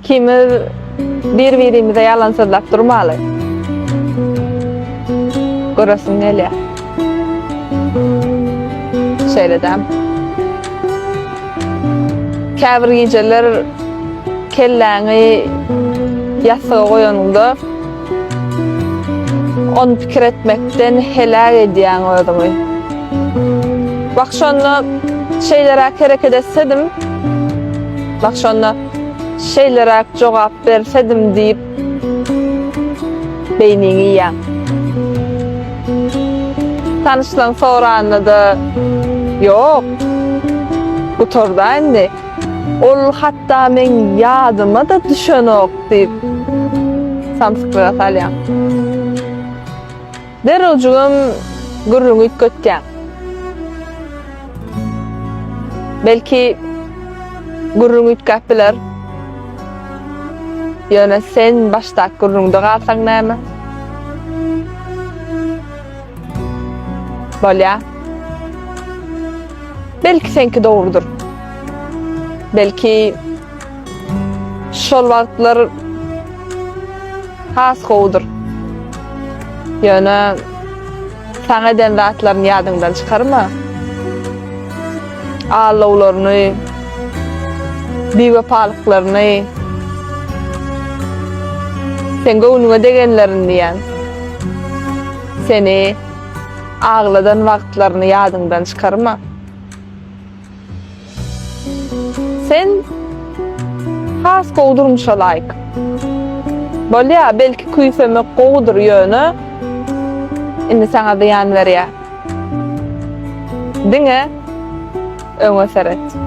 Ikimiz bir-birimize ýalan sözläp durmaly. Göresim gelýär. Şeýle dämi? Käbir gijeler kelläňi ýassyga goýanyňda ony pikir etmekden heläk edýäň özüňi. Bak şonda şeýleräk hereket etsedim, bak şonda şeýleräk jogap bersedim diýip beýniňi iýýäň. Tanyşlaň soranda-da ýok, gutarda indi. Ol hatda meň ýadyma-da düşenok diýip samsyklyga salýaň. Derrewjigem gürrüňi üýtgetýäň. Belki gürrüň üýtgäp biler. Ýöne sen başdaky gürrüňde galsaň näme? Bolýa. Belki seňki dogrudyr. Belki şol wagtlar has gowudyr. Ýöne saňa eden zatlaryny ýadyňdan çykarma. Allawlaryny, biwepalyklaryny, seň göwnüňe degenlerini diýýän. Seni agladan wagtlaryny ýadyňdan çykarma. Sen has gowy durmuşa laýyk. Bolýa, belki küýsemek gowudyr, ýöne indi saňa zyýan berýär. Diňe öňe seret.